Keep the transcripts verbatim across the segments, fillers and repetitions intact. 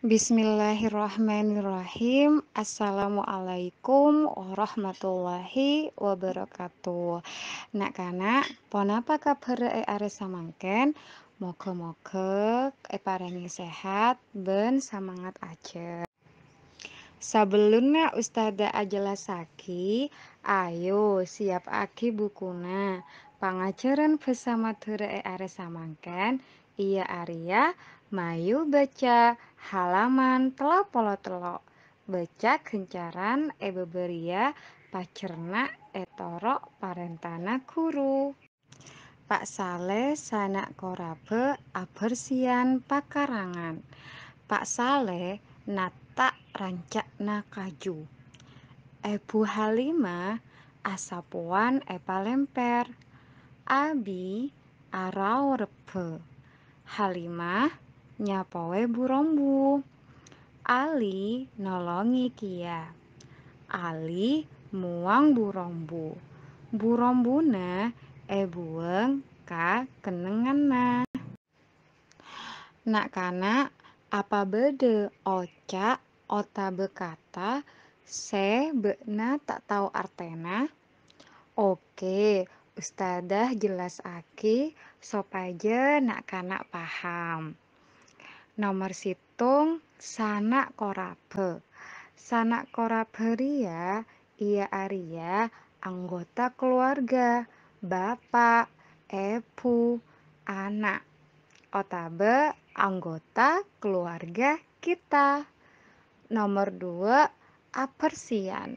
Bismillahirrahmanirrahim. Assalamualaikum warahmatullahi wabarakatuh. Na'-kana', ponapa kabhârrâ è arè samangkèn? Moghâ-moghâ èparèngè sehat bân samangat ajhâr. Sabellunna Ustadzah ajhellasaghi, ayo siyappaghi bukuna. Pangajhârân bhâsa Madhurâ è arè samangkèn, iyâ arèya mayu bâca halaman tello polo tello'. Bâca ghâncaran è bâbâriyâ pajherna' è toro' parèntana ghuru. Pa' Saleh sana' korabhâ abhersiyan pakarangan. Pa' Saleh natta' ranca'na kaju. Èbhu Halimah asapowan è palèmpèr. Abi arao rebbhâ. Halimah nyapowè bu-rombu. Ali nolongè kèya. Ali mowang bu-rombu. Bu-rombuna èbuwâng ka kennengnganna. Na'-kana', apa bâdâ oca' otabâ kata sè bâ'na ta' tao artèna? Oke, Ustadzah jellasaghi sopajâ na'-kana' paham. Nomer sèttong, sana' korabhâ. Sana' korabhâ rèya iyâ arèya anggota keluarga, bapa', èbhu, ana', otabâ anggota keluarga kita. Nomer dua, abhersiyan.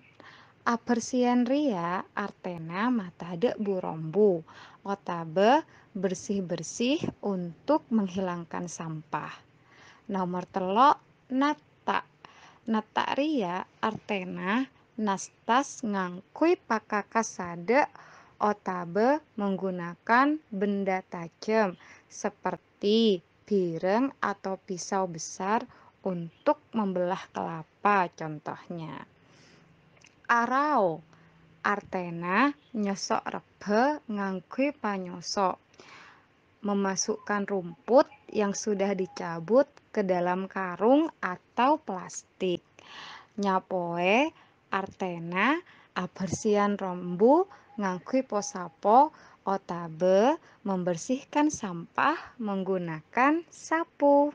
Abhersiyan rèya artèna matadâ' bu-rombu, otabâ bersih-bersih untuk menghilangkan sampah. Nomer tello', natta'. Natta' rèya artèna nastas ngangghuy pakakas sadhâ' otabâ menggunakan benda tajam seperti bireng atau pisau besar untuk membelah kelapa, contohnya. Arao, artèna nyoso' rebbhâ ngangghuy panyoso'. Memasukkan rumput yang sudah dicabut ke dalam karung atau plastik. Nyapowè artèna abhersiyan rombu ngangghuy po-sapo otabâ membersihkan sampah menggunakan sapu.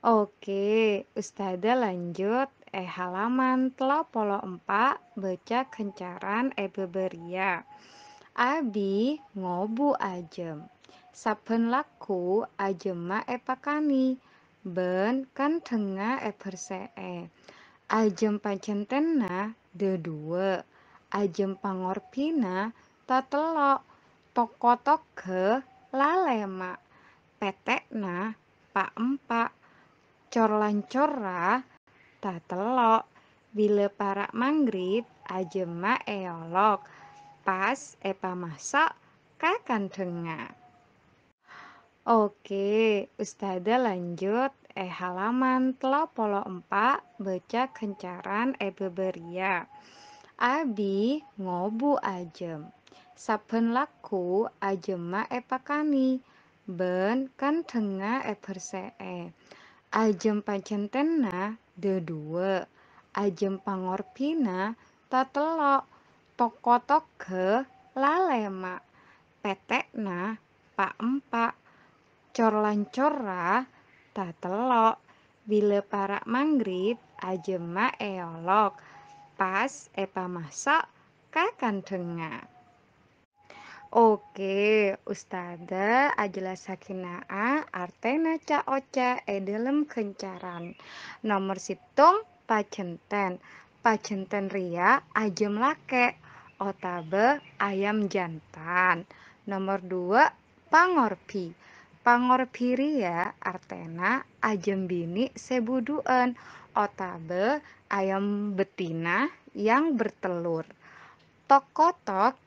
Oke, Ustadzah lanjut è halaman tello polo empa' bâca ghâncaran è bâbâriyâ. Abi ngobu ajâm. Sabbhân lagghu ajâmma èpakanè, bân kandhângnga èbhersè'è. Ajâm pajhântènna dâduwâ', ajâm pangorbhina tatello', toko togghâ lalèma', pètè'na pa'-empa', cor-lancorra tatello', bilâ para' maghrib ajâmma èolok, pas èpamaso' ka kandhângnga. Oke, Ustadzah lanjut è halaman tello polo empa' bâca ghâncaran è bâbâriyâ. Abi ngobu ajâm. Sabbhân lagghu ajâmma èpakanè, bân kandhângnga èbhersè'è. Ajâm pajhântènna dâduwâ', ajâm pangorbhina tatello', toko togghâ lalèma', pètè'na pa'-empa', cor-lancorra tatello', bilâ para' maghrib ajâmma èolok, pas èpamaso' ka kandhângnga. Oke, Ustadzah ajhellassaghina'a artèna ca'-oca' è dâlem ghâncaran. Nomer sèttong, pajhântèn. Pajhântèn rèya ajâm lakè' otabâ ayam jantan. Nomer dua, pangorbhi. Pangorbhi rèya artèna ajâm binè' sè budhu'ân otabâ ayam betina yang bertelur. Tok-kotok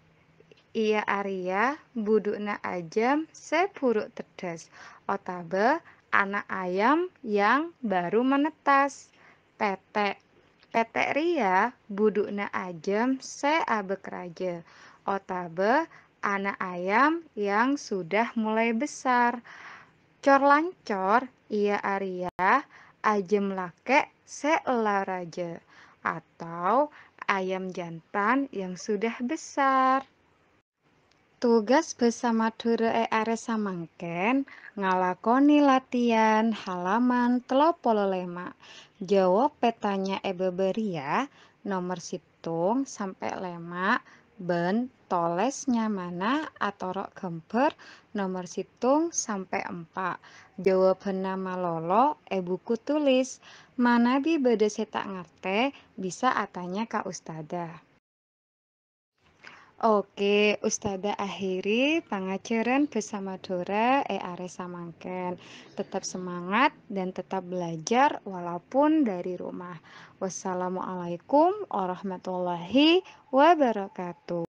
iyâ arèya budhu'na ajâm sè buru teddhâs otabâ ana' ayam yang baru menetas. Pètè'. Pètè' rèya budhu'na ajâm sè abâk rajâ otabâ ana' ayam yang sudah mulai besar. Cor-lancor iyâ arèya Ajâm lakè' sè ella rajâ, atau ayam jantan yang sudah besar. Tugas bhâsa Madhurâ è arè samangkèn ngalakonè latihan halaman tello polo lèma'. Jâwâb pètanya è bâbâ rèya, nomer sèttong sampè' lèma', bân tolès nyamana atoro' ghâmbhâr nomer sèttong sampè' empa'. Jâwâbhânna malolo è buku tulis. Manabi bâdâ sè ta' ngartè, bisa atanya ka ustadzah. Oke, ustadzah akhiri pangajhârân bhâsa Madhurâ è arè samangkèn. Tetap semangat dan tetap belajar walaupun dari rumah. Wassalamualaikum warahmatullahi wabarakatuh.